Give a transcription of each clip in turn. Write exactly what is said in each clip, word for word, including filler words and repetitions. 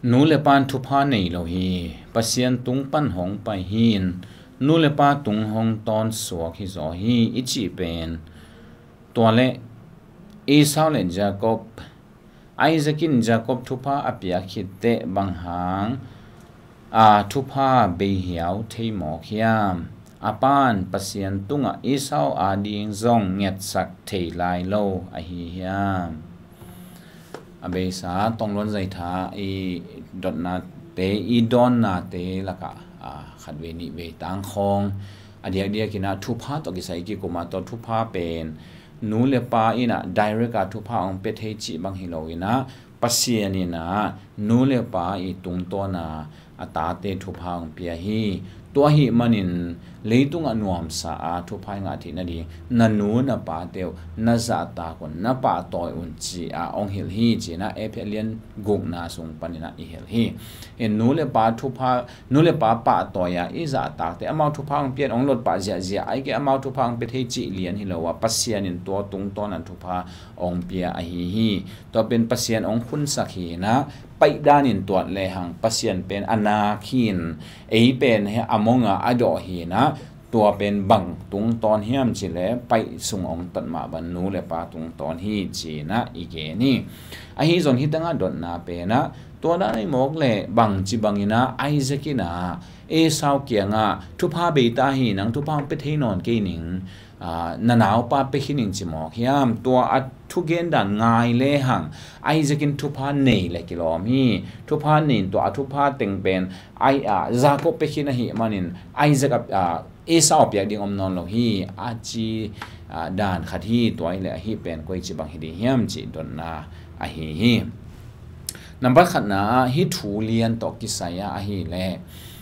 Nu le pa'n thupha nei lo hi. Pasian tung pan hong pai hi-in nu le pa tung hong tawn suak hi zaw hi i cih pen, tua le Esau le Jacob, Isaac in Jacob thupha a piak khit teh bang hang a thupha bei hiau thei mawk hiam? A pa'n Pasian tungah Esau ading zong ngetsak thei lai lo ahi hiam? A beisa Tongluan Zaitha i dotnate, i dawnnate lakah, a, khat vei nih vei tang khawng a diakdiakin ah thupha tawh kisai i kikum ah, tua thupha pen nu le pa in ah direct a thupha hong pia thei cih bang hi lo in ah, Pasian in ah nu le pa i tungtawn a a tate thupha hong pia hi. Tua ahih manin leitungah nuamsa a thupha i ngah theih nading na nu na pate uh na zahtak un, na pahtawi un ci-a hong hilh hi, ci-in ah Efesa lian gukna sung panin ah i hilh hi. In nu le pa thupha, nu le pa pahtawi a i zahtak teh amau thupha hong pia in hong lot pah ziahziah, ahih kei leh amau thupha hong pia thei cih lian hi lo a, Pasian in tua tungtawn a thupha hong pia ahi hi. Tua pen Pasian hong khunsak hi in ah, paih danin tuat lehang Pasian pen a nak hi-in, ei pen hi a mong a a dawh hi in ah, tua pen bang tungtawn hiam cih leh paih sung hong tat mah bang nu le pa tungtawn hi, ci-in ah i gen hi. Ahi zong hih tengah dotna pen ah, tua dan ahih mawk leh bangci bangin ah Isaac in ah Esau kiangah thupha bei ta hi, nang thupha hong pia thei nawn kei ning, a, na naupa pia khin ing ci mawk hiam? Tua a thugen dan ngai lehang Isaac in thupha nei le kilawm hi. Thupha nei in tua a thupha teng pen ai, a, Jacob pia khin ahih manin Isaac a, a, Esau a piak ding om nawn lo hi, a ci, a, dan khat hi. Tua ahih leh ahi pen koici bang hi ding hiam cih dotna ahi hi. Nambat khatna ah hih thu lian tawh kisai ah ahih leh,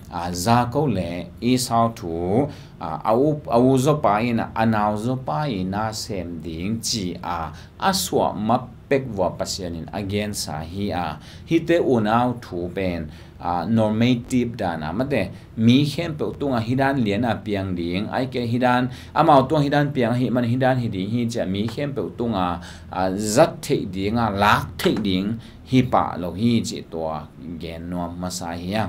a, Jacob le Esau thu, a, a u, a u zawpa in a nauzopa i na sem ding ci-a a suah ma pek vua Pasian in a gensa hi a, hihte unau thu pen, a, normative dan a, mate, mi khempeuh tungah hih dan lian a piang ding, ahih kei leh hih dan, amau tungah hih dan piang ahih man hih dan hi ding hi ci-a mi khempeuh tungah, a, zat theih ding a, lak theih ding hi pah lo hi cih tua gen nuam masa hi a.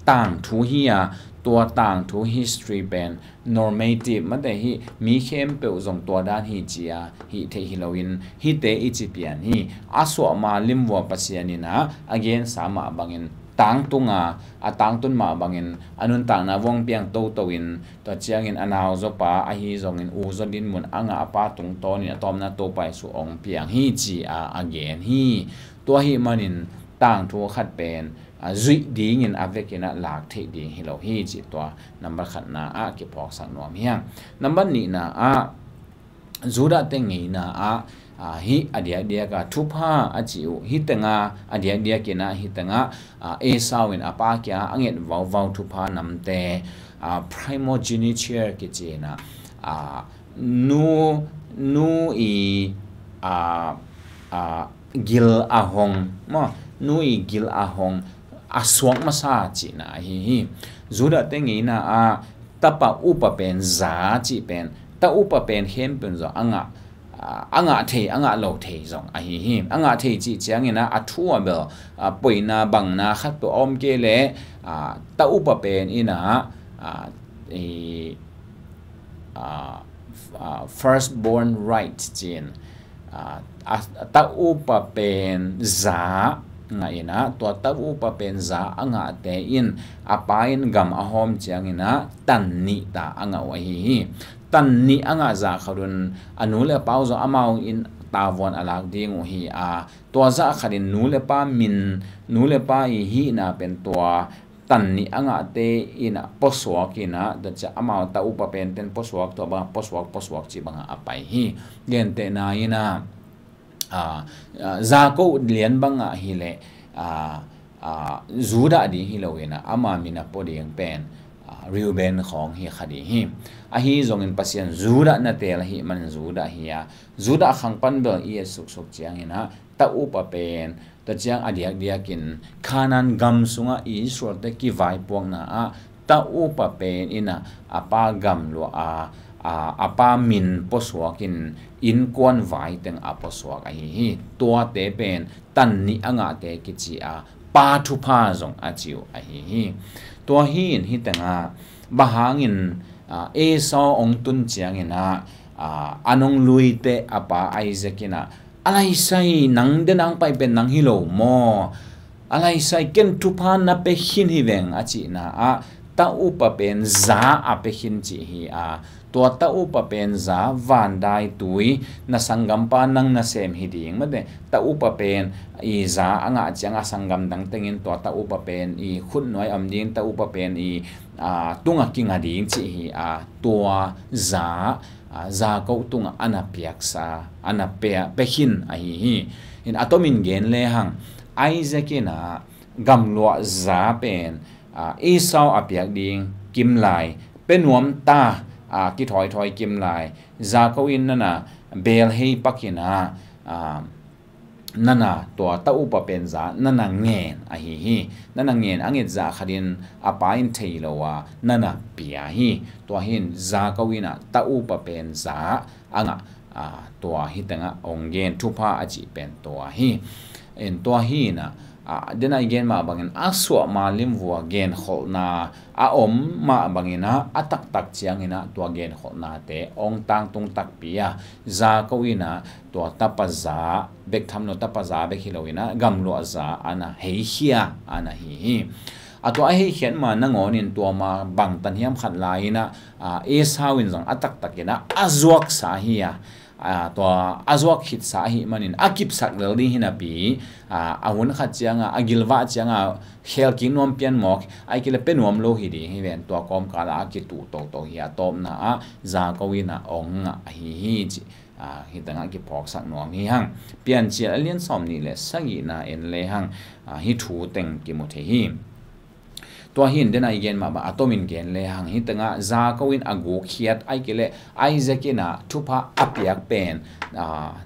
Tangthu hi a, tua tangthu history pen normative, mate, hih mi khempeuh zong tua dan hi ci-a hih theih hi loin hihte i ci pian hi. A suah ma lim vua Pasian in a, a gensa mah bangin tangtung a, a tangtun mah bangin a nuntakna vuang piang toto in, tua ciangin a nauzopa ahi zongin uzaw dinmun a ngah a pa tungtawnin a tawpna Topa Jesuh hong piang hi ci-a a gen hi. Tua ahih manin tangthu khat pen, a, zuih dingin a vekin a lak theih ding hi lo hi cih tua nambat khatna ah kiphawksak nuam hi hang. Nambat nihna ah Judah-te ngeina ah, a, hih a diakdiak a thupha a cih uh, hih tengah a diakdiakin ah, hih tengah, a, Esau in a pa kiangah a nget vauvau thupha namte, a, primogeniture kici in ah, a, nu, nu i, a, a, gil a hong, maw, nu i gil a hong a suak masa cihna ahi hi. Judah-te ngeina ah tapa upa pen za cih pen, ta upa pen khempeuh in zong a ngah, a, a ngah thei, a ngah lo thei zong ahi hi. A ngah thei cih ciangin ah a thu a bel, a, poina bangna khat peuh a om kei leh, a, ta upa pen in ah, a, i, a, f-, a, first born right ci-in, a, a, ta upa pen za ngah in ah, tua ta upa pen za a ngahte in a pa in gam a hawm ciangin ah tan nih ta a ngah uh ahi hi. Tan nih a ngah zah khat un a nu le a pa uh zong amau in tavuan a lak ding uh hi a, tua zah khat in nu le pa min, nu le pa i hihna pen tua tan nih a ngahte in ah puasuak in ah, tua ciang amau ta upa penten puasuak, tua bangah puasuak, puasuak cih bangah a pai hi. Gentehna in ah, a, a, Jacob lian bangah hi leh, a, a, Judah ding hi lo in ah, ama min a pua ding pen, a, Reuben khawng hi kha ding hi. Ahi zongin Pasian Judah na teel ahih man Judah hi a, Judah khang pan bel i et suksuk ciangin ah, ta upa pen, tua ciang a diakdiakin Kanaan gam sungah Israel-te kivaipuakna ah ta upa pen in ah a pa gam luah a, a, a pa min puasuak in innkuan vai teng a puasuak ahi hi. Tuate pen tan nih a ngahte kici a, pa thupha zong a ci uh ahi hi. Tua hi in hih tengah bang hangin, ah, Esau hong tun ciangin ah, ah, a nong luite a pa Isaac in ah, a laisai nang den ang pai pen nang hi lo maw? A laisai ken thupha na pia khin hi veng a cihna ah, ta upa pen za a pia khin cih hi a, tua ta upa pen za vandaitui na sanggampa nang nasem hi ding mate, ta upa pen i za a ngah ciang a sanggam dang tengin tua ta upa pen i khutnuai om ding, ta upa pen i, a, tunga kinga ding cih hi a, tua za, a, Jacob tungah a na piaksa, a na pia, pia khin ahi hi. In a tomin gen lehang Isaac in ah gamluah za pen, a, Esau a piak ding kim lai, pia nuam ta, a, kithawithawi kim lai, Jacob in nana bel hei pak in ah, a, nana tua ta upa pen za nana ngen ahi hi. Nana ngen a nget zah khatin a pa in thei lo a nana pia hi. Tua hi in Jacob in ah ta upa pen za a ngah, a, tua hih tengah hong gen thupha a cih pen tua hi. In tua hi in ah, a, den a i gen mah bangin a suah ma limvua genkholhna a om mah bangin ah a taktak ciangin ah tua genkholhnate hong tangtung takpi a, Jacob in ah tua tapa za bek tham lo, tapa za bek hi lo in ah gamluah za a na heikhia a na hi hi. A tua a heikhiat ma nangawn in tua ma bangtan hiam khat lai in ah, a, Esau in zong a taktak in ah a zuaksa hi a, a, tua a zuak khitsa ahih manin a kipsak lel ding hi napi, a, a hun khat ciangah, a gilvah ciangah khel kik nuam pian mawk, ahih kei leh pia nuam lo hi ding hi ven, tua kawmkal ah a kituh toto hi a, tawpna ah Jacob in ah hong ngah ahi hi cih, a, hih tengah kiphawksak nuam hi hang. Piancil a lian sawm nih le sagihna en lehang, a, hih thu teng kimu thei hi. Tua hi in den a i gen mah bang a tomin gen lehang hih tengah Jacob in a gukkhiat ahih kei leh Isaac in ah thupha a piak pen, a,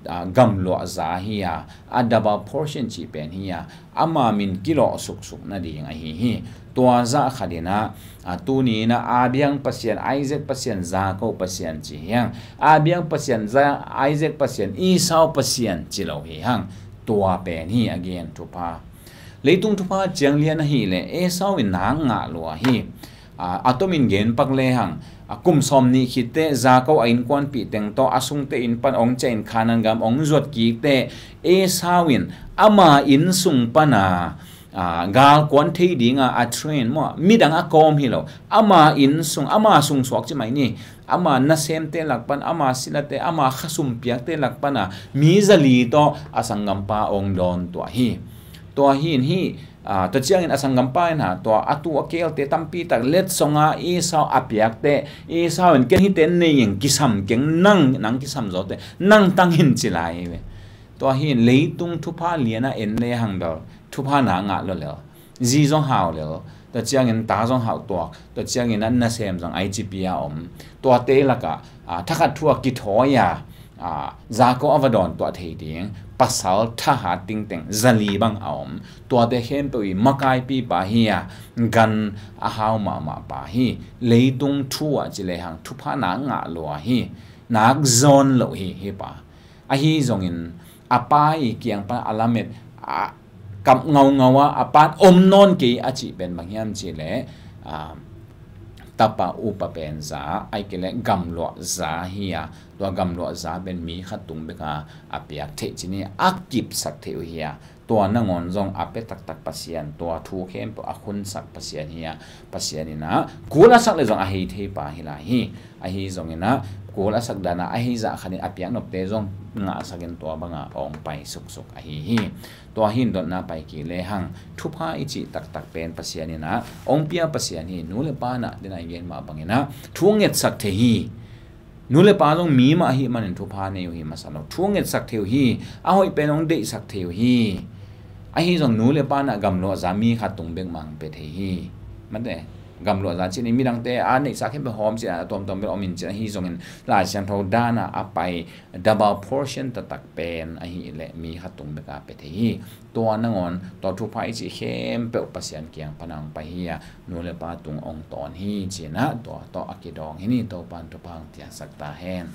a, gamluah za hi a, a double portion cih pen hi a, ama min kilawh suksuk nading ahi hi. Tua zah khat in ah, a, tuni in ah Abraham Pasian, Isaac Pasian, Jacob Pasian ci hi hang. Abraham Pasian, Za-, Isaac Pasian, Esau Pasian ci lo hi hang. Tua pen hi a gen thupha. Leitung thupha ciang lian ahih leh Esau in nak ngah lua hi. A, a tomin gen pak lehang, a, kum sawm nih khit teh Jacob a innkuanpih teng tawh a sungte inn pan hong ciah in Kanaan gam hong zuat kik teh Esau in ama inn sung pana, a, galkuan thei dinga a train maw, midang a kawm hi lo, ama inn sung, ama sung suak ci mai ni, ama nasemte lak pan, ama silate, ama khasum piakte lak pana mi zali tawh a sanggampa hong dawn tuah hi. Tua hi in hih, a, tua ciangin a sanggampa in ah tua a tuu a kelte tampi tak letsonga Esau a piak teh, Esau in ken hihte nei ing, kisam keng, nang, nang kisam zaw teh, nang tang in ci lai hi ve. Tua hi in leitung thupha lian a en lehang bel thupha nak ngah lua lel, zi zong hau lel, tua ciangin ta zong hau tuak, tua ciangin a nasem zong a i cipi a om. Tuate lakah, a, thakhat thu a kithawi a, a, Jacob a va dawn tuah thei ding pasal thahat tingteng zali bang a om. Tuate khempeuh i makaipipa hi a, gan a hau mahmahpa hi. Leitung thu ah ci lehang thupha nak ngah lua hi. Nak zawn loh hi, hih pa. Ahi zongin a pa i kiang pan a lamet, a, kap ngaungau a, a pan om nawn kei a cih pen bang hiam cih leh, a, tapa upa pen za, ahih kei leh gamluah za hi a, tua gamluah za pen mi khat tung bek a, a piak theih ci ni, a kipsak theih uh hi a, tua nangawn zong a pia taktak Pasian, tua thu khempeuh a khunsak Pasian hi a, Pasian in ah kul a sak leh zong a hei thei pa hi lai hi. Ahi zongin ah kul a sak dan a, a hei zah khat in a piak nopte zong ngahsak in tua bang a hong pai suksuk ahi hi. Tua hi in dotna pai kik lehang thupha i cih taktak pen Pasian in ah hong pia Pasian hi. Nu le pa in ah den a i gen mah bangin ah thu ngetsak thei hi. Nu le pa zong mi mah ahih manin thupha nei uh hi masa lo. Thu ngetsak thei uh hi. A hoih pen hong deihsak thei uh hi. Ahi zong nu le pa in ah gamluah za mi khat tung bek mah hong pia thei hi. Mate, gamluah za cih in midangte a neihsa khempeuh hawm cih a tuamtuam bel om in cih ahi zongin Lai Siangtho dan a a pai double portion taktak pen ahih leh mi khat tung bek a pia thei hi. Tua nangawn tua thupha i cih khempeuh Pasian kiang pan a hong pai hi a, nu le pa tung hong tawn hi ci-in ah tua tawh a kidawng hi ni. Topa'n thupha hong piaksak ta hen.